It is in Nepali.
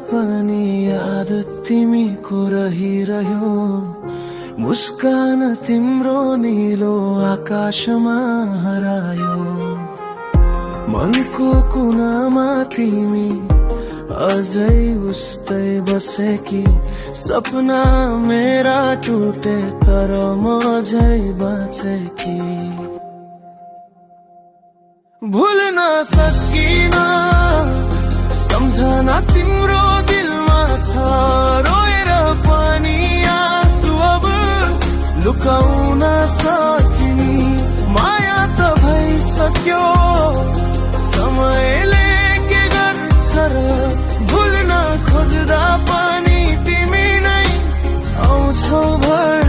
पनि याद तिमीको रहिरह्यो। मुस्कान तिम्रो नीलो आकाशमा हरायो। मनको कुनामा तिमी अझै उस्तै बसेकी। सपना मेरा टुटे तर म अझै बाँचेकी। भुल्न सकिन सम्झना तिम्रो दिलमा छ। रोएर पनि आँसु अब लुकाउन सकिनी। माया त भइसक्यो समयले के गर्छ र। भुल्न खोज्दा पनि तिमी नै आउँछौ भर